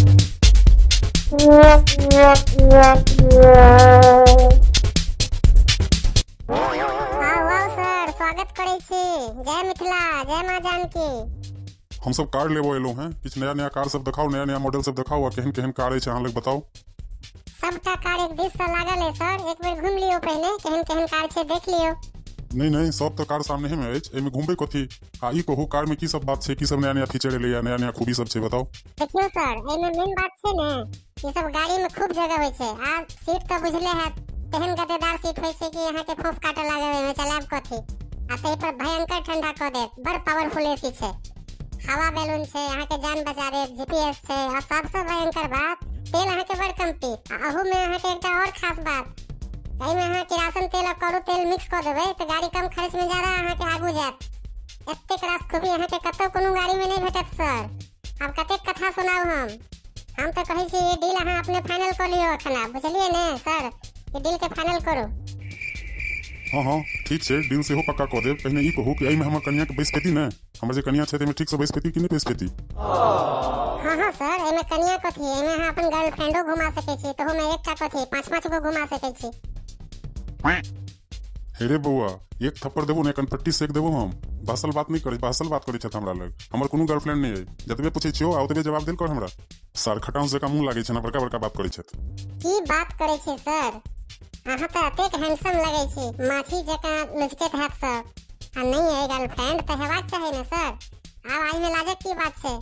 आउ आउ सर, स्वागत करै छी। जय मिथिला, जय माँ जानकी। हम सब कार लेबो एलहुँ हैं, किछु नया नया कार सब देखाउ, नया नया मॉडल सब देखाउ आ केहन केहन कार अछि अहाँ लग बताउ। सबटा कार एक दिस से लागल है सर, एक बेर घुमि लियौ पहिने, केहन केहन कार छै देख लियौ। नहीं नहीं, सब तो कार सामने में अछि, एहिमे घुमबै कथी? आ ई कहू कार में की सब बात छै, की सब नया नया फीचर एलैया, नया नया खूबी सब छै बताउ। देखियौ सर, एहिमे मेन बात छै ने, ई सब गाड़ी में खूब जगह होइ छै आ सीट तऽ बुझले हैत, तेहन गद्देदार सीट होइ छै कि अहाँके फोफ काटऽ लागब एहिमे चलायब कथी। आ ताहि पर भयंकर ठंडा कऽ देत, बड़ पावरफुल एसी छै, हवा बैलून छै, अहाँके जान बचा देत, जीपीएस छै आ सबसँ भयंकर बात तेल अहाँके बड़ कम पीत। आ अहू में अहाँके एकटा और खास बात, एहिमे अहाँ किरासन तेल आ करू तेल मिक्स कऽ देबै तऽ गाड़ी कम खर्च में ज्यादा अहाँके आगू जायत। एतेक रास खूबी अहाँके कतौ कोनो गाड़ी में नहि भेटत सर। आब कतेक कथा सुनाउ हम तऽ कहै छी ई डील अहाँ अपने फाइनल कऽ लियौ एखन आब, बुझलियै ने सर? ई डील के फाइनल करू। हाँ हाँ ठीक छै, डील सेहो पक्का कऽ देब। पहिने ई कहू कि एहिमे हमर कनिया के बैस पेती ने? हमर जे कनिया छै ताहिमे ठीक से बैस पेती कि नहि बैस पेती? हाँ हाँ सर, एहिमे कनिया कथी, एहिमे अहाँ अपन गर्लफ्रेंडो घुमा सकै छी, तहूमे एकटा कथी 5-5 गो घुमा सकै छी। हे रे बौआ, एक थप्पड़ देबो ने कनपट्टी सेक देबो हम। बासल बात नहीं करै, बासल बात करै छथि हमरा लग। हमर कोनो गर्लफ्रेंड नहीं है, जतबे पूछै छियौ आ ओतबे जवाब देल कर हमरा। सर खटाउस जकाँ मुँह लागै छै ने, बड़का बड़का बात करै छथि। की बात करै छी सर, अहाँ तऽ एतेक हैंडसम लगै छी, माछी जकाँ लुझकैत हैत सर। आ नहीं है गर्लफ्रेंड तऽ हेबाक चाही ने सर। आब एहिमे लाजक की बात छै?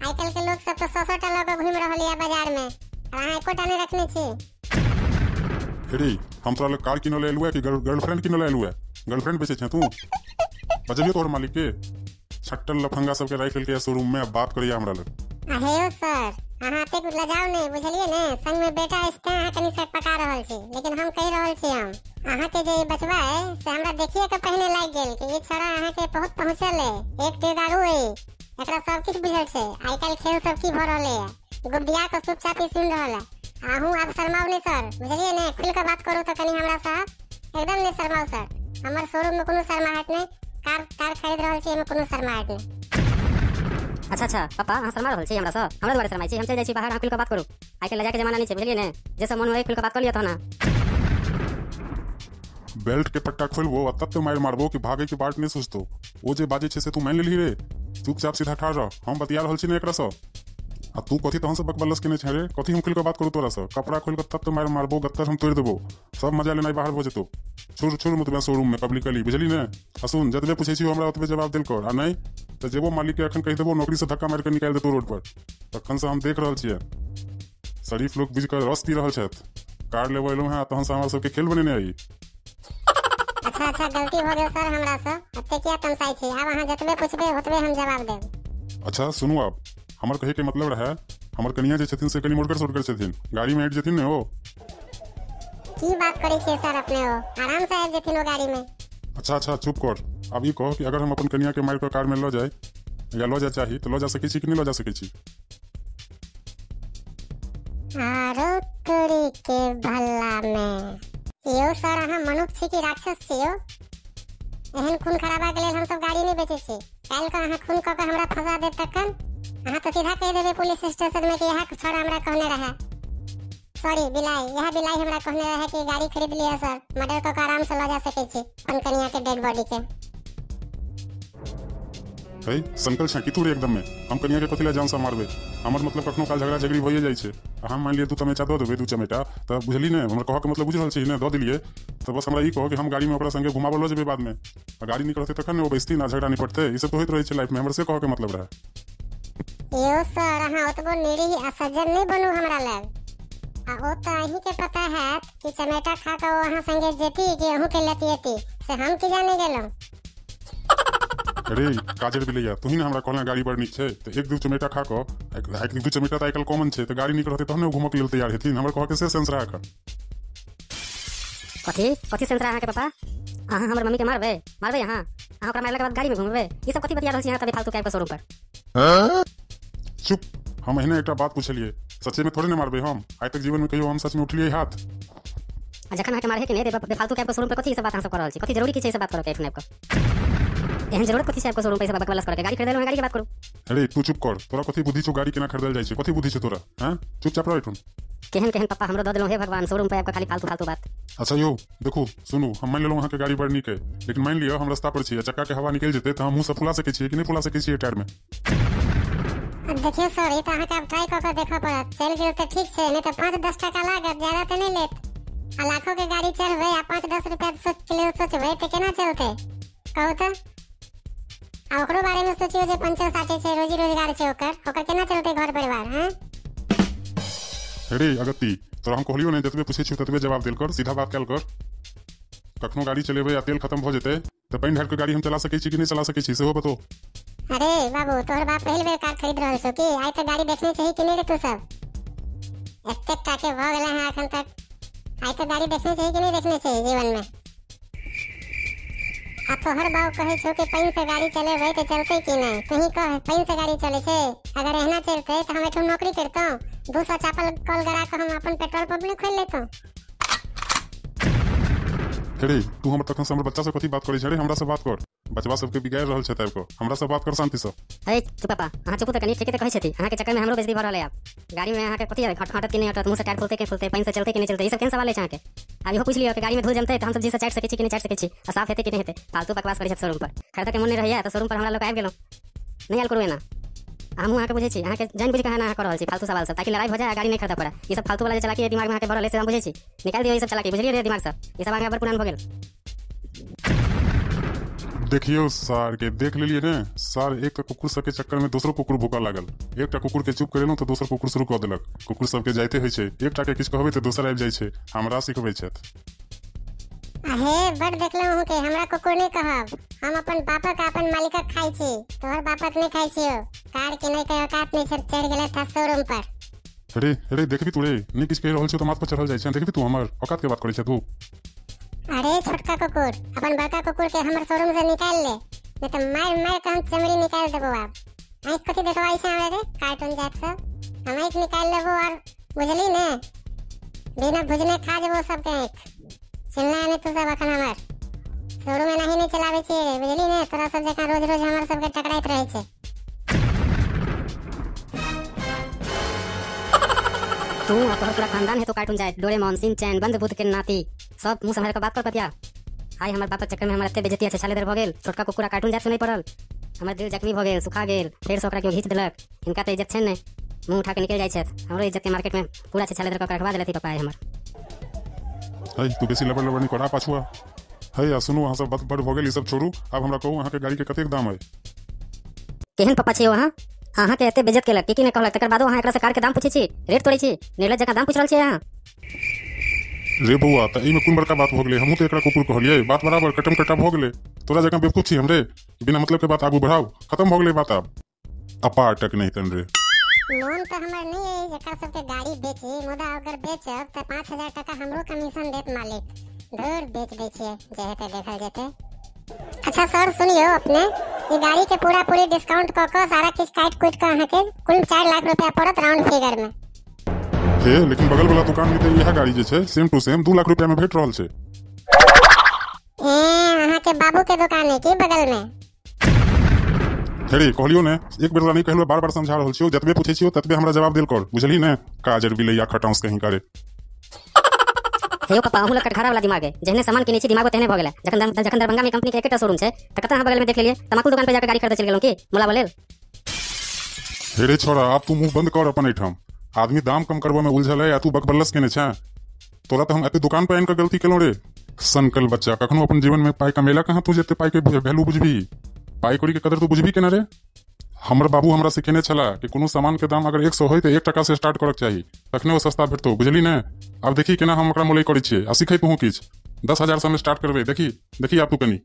आइ काल्हि के लोक सब तऽ 100-100 टा लऽ कऽ घुमि रहल यऽ बाजार में, और अहाँ एकोटा नहि रखने छी। हे रे, हम तोरा लग कार किनऽ लए एलहुँ कि गर्लफ्रेंड किनऽ लए एलहुँ? गर्लफ्रेंड बेचै छें तू? बजलियौ तोहर मालिक के? छट्टल लफंगा सबके राखि लेलकै शोरूम में, अब बात करैया हमरा लग। आ हे सर, अहाँ एतेक लजाउ नहि, बुझलियै ने? संग में बेटा अछि तें अहाँ कनि सक पका रहल छी, लेकिन हम कहि रहल छी, हम अहाँके जे ई बचवा है से हमरा देखिए के पहिने लागि गेल कि ई छौड़ा अहाँके बहुत पहुँचल है, एक डेग आगू है, एकरा सब किछु बुझल छै। आइ काल्हि खेल सब की भऽ रहलै है, गुब्बिया के चुपचाप ही सुनि रहल है। अहूँ आब शर्माउ नहि सर, बुझलियै ने? खुलि कऽ बात करू तऽ कनि हमरा साथ, एकदम नहि शर्माउ सर। हमर शोरूम में कोनो शर्माहट नहि, कार कार खरीद रहल छी, एहिमे कोनो शर्माहट नहि। अच्छा अच्छा पापा, अहाँ शर्मा रहल छी हमरा सँ? हमरा दुआरे शर्माइ छी? हम चलि जाइ छी बाहर, अहाँ खुलि कऽ बात करू। आइ काल्हि लजाके जमाना नहि छै, बुझलियै ने? जे सब मन होय खुलि कऽ बात कऽ लिअ तहन। बेल्ट के पट्टा खोलबो आ तब तो मारि मारबो कि भागे के बाट नहीं सोचतो। ओ जे बाजै छै से तू मानि लेलही रे? चुपचाप सीधा ठाढ़ रह, हम बतिया रहल छी ने एकरा सँ। आ तू कथी तहन से बकबल्लस केने छे रे? कथी हम खुलि कऽ बात करू तोरा सँ? कपड़ा खोलि कऽ तब तो मारि मारबो, गत्तर हम तोड़ि देबो, सब मजा लेनाइ बाहर भऽ जेतौ। छुर छुर मुतबे शोरूम में पब्लिकली, बुझली ने? आ सुन, जतबे पूछै छी हमरा ओतबे जवाब देल कर, आ नहि तऽ जेबो मालिक के एखन कहि देबो नौकरी से धक्का मारि कऽ निकालि देतौ रोड पर। तखन से हम देख रहल छियै शरीफ लोग बुझि कऽ रस पी रहल छथि। कार लेबऽ एलहुँ हेँ तहन से हमरा सबके खेल बनेने अइ। अच्छा अच्छा, गलती भऽ गेल सर हमरा सँ, एते किया तमसाइ छी? आब अहाँ जतबे पूछबै ओतबे हम जवाब देब। अच्छा सुनू, आब हमर कहै के मतलब रहै, हमर कनिया जे छथिन से कनि मोटगर सोटगर छथिन, गाड़ी में आबि जेथिन ने ओ? की बात करै छियै सर अपने, ओ आराम से आबि जेथिन ओ गाड़ी में। अच्छा अच्छा चुप कर। आब ई कह कि अगर हम अपन कनिया के मारि कऽ कार में लऽ जाय या लऽ जाय चाही तऽ लऽ जा सकै छी कि नहि लऽ जा सकै छी? आरो तोरी के भल्ला में यौ सर, अहाँ मनुष्य छी कि राक्षस छी यौ? एहन खून खराबा के लेल हम सब गाड़ी नहि बेचै छी। काल्हि कऽ अहाँ खून कऽ कऽ हमरा फंसा देब तखन अहाँ तऽ सीधा कहि देबै पुलिस स्टेशन में कि इएह छौड़ा हमरा कहने रहै, सॉरी बिलाइ, इएह बिलाइ हमरा कहने रहै कि गाड़ी खरीद लिअ सर, मर्डर कऽ कऽ आराम से लऽ जा सकै छी अपन कनिया के डेड बॉडी के। है संकल छे कि तू रे एकदम में? हम कनिया के कथी लए जान से मारबै? हमर मतलब कखनो काल झगड़ा झगड़ी भइए जाइ छै, आ हम मानि लिअ 2 चमेटा दऽ देबै, 2 चमेटा तऽ बुझली ने हमर कहऽ के मतलब बुझि रहल छी ने? दऽ देलियै तऽ बस हमरा ई कहऽ कि हम गाड़ी में ओकरा संगे घुमाबऽ लऽ जेबै बाद में, आ गाड़ी नीक रहतै तखन ने ओ बैसती ना, झगड़ा निपटतै, ई सब तऽ होइत रहै छै लाइफ में, हमर से कहऽ के मतलब रहै। यौ सर, अहाँ ओतबो निरीह आ सज्जन नहि बनू हमरा लग। आ ओ तऽ अहीं के पता हैत कि चमेटा खा कऽ ओ अहाँ संगे जेती कि अहूँ के लतियेती, से हम की जाने गेलहुँ। अरे काजर बिलैया, तू ही ने हमरा कहला गाड़ी बड़ नीक छै, तऽ 1-2 चमेटा खा कऽ, 1-2 चमेटा तऽ आइ काल्हि कॉमन छै, तऽ गाड़ी नीक रहतै तहन ने ओ घूमऽ के लेल तैयार हेथिन। हमर कहऽ के से सेंस रहै एखन। कथी कथी सेंस रहै अहाँके पापा? अहाँ हमर मम्मी के मारबै? मारबै अहाँ? अहाँ ओकरा मारलाके बाद गाड़ी में घुमबै? ई सब कथी बतिया रहल छी अहाँ तभी फालतू के शोरूम पर? चुप, हम एहने एकटा बात पुछलियै, सच्चे में थोड़े ने मारबै हम। आइ तक जीवन में कहियो हम सच में उठलियै हाथ? आ जखन अहाँके मारहे के नहि, बेफालतू के शोरूम पर कथी ई सब बात अहाँ सब कऽ रहल छी? कथी जरूरी की छै ई सब बात करऽ के एखन आबि कऽ? एहन जरूरत कथी छै आपको शोरूम पैसा बकवास करे के? गाड़ी खरीदे गाड़ी के बात करू। अरे तू चुप कर, तोरा कथी बुद्धि छौ गाड़ी केना खरीदल जाइ छै, कथी बुद्धि छौ तोरा? हां चुपचाप रह एठुन। केहन केहन पप्पा हमरो दऽ देलहुँ हे भगवान, शोरूम पे आपका खाली फालतू फालतू बात। अच्छा यौ देखू सुनू, हम मानि लेलहुँ अहाँके गाड़ी बड़ नीक है, लेकिन मानि लिअ हम रास्ता पर छी आ चक्का के हवा निकलि जेतै तऽ हम मुँहसँ फुला सकै छियै कि नहि फुला सकै छियै टायर में? देखियौ सर, ई तऽ अहाँके आब ट्राई कऽ के देखऽ पड़त। चलि गेल तऽ ठीक छै, नहि तऽ 5-10 टका लागत, ज्यादा तऽ नहि लेत। आ लाखों के गाड़ी चढ़बै आ 5-10 रुपया के लेल सोचबै तऽ केना चलतै कहू तऽ? आ ओकरो बारे में सोचियौ जे पंचर साटे छै, रोजी रोजगार छै ओकर, ओकर केना चलतै घर परिवार? हैं अरे अगत्ती, तोरा हम कहलियौ ने जतबे पूछै छियौ ततबे जवाब देल कर, सीधा बात कयल कर। कखनो गाड़ी चलेबै आ तेल खत्म भऽ जेतै तऽ पानि ढारि कऽ गाड़ी हम चला सकै छी कि नहि चला सकै छी सेहो बताउ। अरे बाबू, तोहर बाप पहिल बेर कार खरीद रहल छौ की? आइ तऽ गाड़ी देखने छही कि नहि रे तू सब? एतेक टाके भऽ गेलै हँ एखन तक, आइ तऽ गाड़ी देखने छही कि नहि देखने छही जीवन में? आ तोहर बाप कहै छौ कि पानि से गाड़ी चलेबै तऽ चलतै कि नहि? तूही कह, पानि से गाड़ी चलै छै? अगर एहना चलतै तऽ हम एहिठाम नौकरी करितहुँ, 200 चापल कल गड़ा कऽ हम अपन पेट्रोल पंप नहि खोलि लेतहुँ। अरे तू हमर तखन से हमर बच्चा से कथी बात करै छै रे? हमरा से बात कर, बचवा सबके बिगाड़ि रहल छै ताबि कऽ, हमरा से बात कर शांति से। अरे चुप पापा, अहाँ चुपू तऽ कनी, ठीके तऽ कहै छथि। अहाँके चक्कर में हमरो बेइज्जती भऽ रहल है। आब गाड़ी में अहाँके कथी हटत कि नहि हटत, मुँह से टायर फुलतै कि फुलतै, पानि से चलतै कि नहि चलतै, ई सब केहन सवाल अछि अहाँके? आब इहो पूछि लिअ कि गाड़ी में धूल जमतै तऽ हम सब जी से चाटि सकै छी कि नहि चाटि सकै छी, आ साफ हेतै कि नहि हेतै। फालतू बकवास करै छथि शोरूम पर। खरीदऽ के मोन नहि रहैया तऽ शोरूम पर हमरा लोक आबि गेलहुँ, नहि आयल करू एना। हमहूँ अहाँके बुझै छी, अहाँके जानि बुझि कऽ अहाँ कऽ रहल छी फालतू सवाल सब, ताकि लड़ाइ भऽ जाय आ गाड़ी नहि खरीदऽ पड़ै। ई सब फालतू वाला जे चलाकी दिमाग में अहाँके भरल है से हम बुझै छी। निकालि दियौ ई सब चलाकी, बुझलियै रे दिमाग से, ई सब अहाँके बड़ पुरान भऽ गेल। देखियौ सार के देख लेलियै ने सार, एक कुकुर सबके चक्कर में दोसरो कुकुर भूखऽ लागल। एकटा कुकुर के चुप करेलहुँ तऽ दोसर कुकुर शुरू कऽ देलक। कुकुर सबके जाइते होइ छै, एकटा के किछु कहबै तऽ दोसर आबि जाइ छै, हमरा सिखबै छथि। अहे बड़ देखलहुँ अहूँके, हमरा कुकुर नहि कहब, हम अपन बापक अपन मालिकक खाइ छी, तोहर बापक नहि खाइ छियौ। कार किनै के औकात नहि छै, चढ़ि गेलै था शोरूम पर। अरे अरे देखबी तू रे, नहि किछु कहि रहल छियौ तऽ माथ पर चढ़ल जाइ छै, देखबी तू हमर औकात के बात करै छै तू। अरे छोटका कुकुर, अपन बड़का कुकुर के हमर शोरूम से निकालि ले, नहीं तऽ मारि मारि कऽ हम चमड़ी निकालि देबो। आब आँखि कथी देखबाइ छै हमरा रे, कार्टून जात सब? हम आँखि निकालि लेबो और बुझली ने, बिना भुजने खा जेबो सबके आँखि। चिल्ला नहि तू सब, अखन हमर शोरूम एनाही नहि चलाबै छियै बुझली ने, तोरा सब जकाँ रोज रोज हमर सबके टकराइत रहै छै। तू आ तोहर पूरा खानदान है तो कार्टून जाए, डोरेमोन, सिनचैन, बंद बुद्ध के नाती, सब मुँह सम्हारि कऽ बात कर पतिया। आइ हमर बापक चक्कर में हमर एते बेइज्जती छै, छाले देर भऽ गेल। छोटका कुकुर आ कार्टून जात सुनै पड़ल, हमर दिल जख्मी भऽ गेल, सुखा गेल, फेरसँ ओकरा केओ घीच देलक। हिनका तऽ इज्जत छै नहि, मुँह उठा के निकलि जाइ छथि। हमरो इज्जत के मार्केट में पूरा छै छाले देर कऽ रखवा देलथि पप्पा आइ हमर। है तू बेसी लबड़ लबड़ नहि कर, आ पाछू आ। है आ सुनू, अहाँ सब बात बड़ भऽ गेल, ई सब छोड़ू, आब हमरा कहू अहाँके गाड़ी के कतेक दाम है? केहन पप्पा छियौ अहाँ? अहाँके एते बेइज्जत केलक, की की नहि कहलक, तकर बादो अहाँ एकरा से कार के दाम पूछै छी, रेट तोड़ै छी, निर्लज जकाँ दाम पूछि रहल छियै अहाँ। रे बौआ, तऽ एहिमे कोन बड़का बात भऽ गेलै? हमहूँ तऽ एकरा कुकुर कहलियै, बात बराबर कटम कटा भऽ गेलै। तोरा जकाँ बेवकूफ छी हमरे, बिना मतलब के बात आगू बढ़ाउ, खत्म भऽ गेलै बात आब। अपाटक नहि तन रे। मोन तऽ हमर नहि अइ एकरा सबके गाड़ी बेची, मुदा अगर बेचब तऽ 5000 टका हमरो कमीशन देत मालिक। धुर बेच दै छियै, जे हेतै देखल जेतै। अच्छा सर सुनियौ, अपने ई गाड़ी के पूरा पूरी डिस्काउंट कऽ कऽ सारा किछु काटि कुटि कऽ अहाँके कुल 4 लाख रुपया पड़त राउंड फिगर में। हे लेकिन बगल वाला दुकान में तऽ इएह गाड़ी जे छै सेम टू सेम 2 लाख रुपया में भेट रहल छै। ए अहाँके बाबू के दुकान है की बगल में? अरे कहलियौ ने, एक बेर नहीं कहलियौ, बार बार समझा रहल छियौ, जतबे पूछै छियौ ततबे हमरा जवाब देल कर, बुझली ने? काजर बिलैया खटाउस कहीं करे। हे पापा, अहूँ लग कटघरा वाला दिमाग है, जेहने सामान किनै छी दिमागो तेहने भऽ गेलै। जखन दरभंगा में कंपनी के एकेटा शोरूम छै तऽ कतऽ अहाँ बगल में देख लेलियै? तमाकुल दुकान पर जाके गाड़ी खरीदे चलि गेलहुँ की मुलाबऽ लेल? हे रे छोरा, आब तू मुँह बंद कर अपन एहिठाम। आदमी दाम कम करबऽ में उलझल है आ तू बकबल्लस केने छें। तोरा तऽ हम एते दुकान पर आनि कऽ गलती केलहुँ रे। सनकल बच्चा, कखनो अपन जीवन में पाइ कमेला कहाँ तू जते पाइ के वैल्यू बुझबी? पाइ कौड़ी के कदर तू बुझबी केना रे? हमर बाबू हमरा सिखेने छला कि कोनो सामान के दाम अगर 100 होय तऽ 1 टका से स्टार्ट करक चाही, तखने ओ सस्ता भेटतौ, बुझली ने? आब देखी केना हम ओकरा मोलई करै छियै, आ सिखै तूहूँ किछु। 10,000 से हम स्टार्ट करबै, देखी देखी आब तू कनी।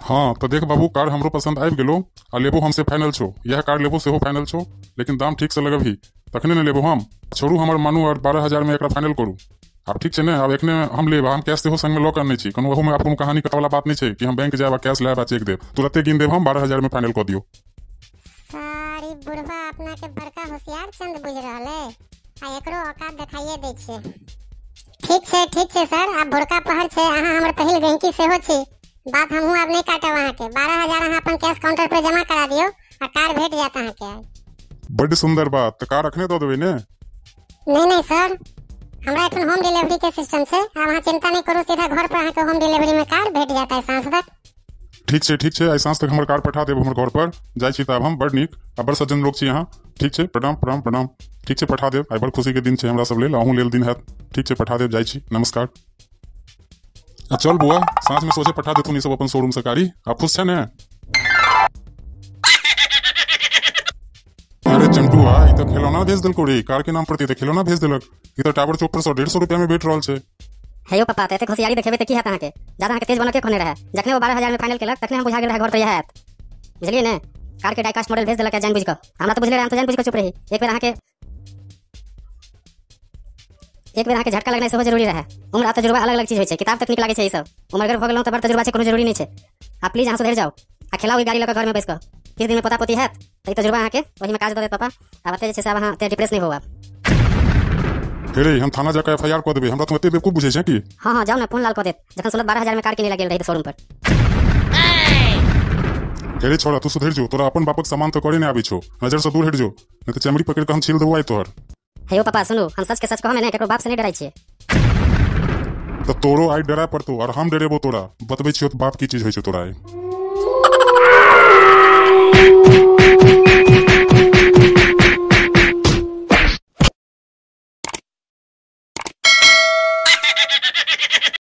हाँ तऽ देख बाबू, कार हमरो पसंद आबि गेलो आ लेबो हमसे फाइनल छौ, इएह कार लेबो सेहो फाइनल छौ, लेकिन दाम ठीक से लगबही तखने ने लेबो हम। छोड़ू हमर मानू और 12,000 में एकरा फाइनल करू। आब ठीक छै ने? आब एखने हम लेब, हम कैश सेहो संगमे लऽ कऽ आनै छी, कोनो ओहूमे आब कोनो कहानी कथा वाला बात नहि छै कि हम बैंक जायब आ कैश लायब आ चेक देब, तुरते गिन देब हम, 12,000 में फाइनल कऽ दियौ। सारी बुढ़वा अपना के बड़का होशियार चंद बुझि रहल है, आ एकरो औकात देखाइए दै छियै। ठीक छै सर, आब भोरका पहर छै, अहाँ हमर पहिल गहिंकी सेहो छी, बात हमहूँ आब नहि काटब अहाँके। 12,000 अहाँ अपन कैश काउंटर पर जमा करा दियौ आ कार भेट जायत अहाँके आइ। बड्ड सुंदर बात, तऽ कार अखने दऽ देबै ने? नहि नहि सर, हमरा एखन होम डिलीवरी के सिस्टम छै, आब अहाँ चिंता नहि करू, सीधा घर पर अहाँके होम डिलीवरी में कार भेट जायत आइ साँझ तक। ठीक छै ठीक छै, आइ साँझ तक हमर कार पठा देब हमर घर पर। जाइ छी तऽ आब हम। बड़ नीक आ बड़ सज्जन लोक छी अहाँ। ठीक छै, प्रणाम प्रणाम प्रणाम। ठीक छै, पठा देब। आइ बड़ खुशीके दिन छै हमरा सब लेल, अहूँ लेल दिन हैत। ठीक छै, पठा देब, जाइ छी, नमस्कार। आ चल बुआ, साँझमे सोझे पठा देथुन ई सब अपन शोरूम से गाड़ी। आब खुश छै ने? अरे चंटुआ, ई तऽ खेलौना भेज देलको रे, कार के नाम पर तऽ खेलौना भेज देलक। ई तऽ टावर चौक पर 100-150 रुपया में भेट रहल छै। हे यौ पापा, तऽ एतेक होशियारी देखेबै तऽ की हैत अहाँके? ज्यादा अहाँके तेज बनऽ के खोने रहै। जखने ओ 12,000 में फाइनल केलक तखने हम बुझा गेल रहै घर पर इएह आयत, बुझलियै ने? कार के डाइकास्ट मॉडल भेज देलक जानि बुझि कऽ। हमरा तऽ बुझले रहै, हम तऽ जानि बुझि कऽ चुप रही। एक बेर अहाँके झटका लगनाइ सेहो जरूरी रहै। उम्र आ तजुर्बा अलग अलग चीज होइ छै। किताब तक नीक लागै छै ई सब, उमरगर भऽ गेलहुँ तऽ बड़ तजुर्बा छै, कोनो जरूरी नहि छै। आ प्लीज अहाँ सुधरि जाउ आ खेलाउ ई गाड़ी लऽ कऽ घरमे बैस कऽ। किछु दिनमे पोता पोती हैत तऽ ई तजुर्बा अहाँके ओहिमे काज दऽ देत पापा। आब एते जे छै से आब अहाँ एते डिप्रेस नहि होउ आब। हे रे, हम थाना जाकऽ एफआईआर कऽ देबै। हमरा तू एते बेवकूफ बुझै छै की? हँ हँ जाउ ने, फोन लाल कऽ देत जखन सुनत 12,000 में कार किनै लए गेल रही शोरूम पर। हे रे छोड़ा, तू सुधरि जो, तोरा अपन बापक सामान तऽ करे नहि आबै छौ। नजर से दूर हटि जो, नहि तऽ चमड़ी पकड़ि कऽ हम छील देबो आइ तोहर। हे यौ पापा सुनू, हम सच के सच कहमे ने, ककरो बाप से नहि डराइ छियै। तऽ तोरो आइ डराय पड़तौ और हम डरेबो तोरा। बतबै छियौ तऽ बाप की चीज होइ छै तोरा आइ।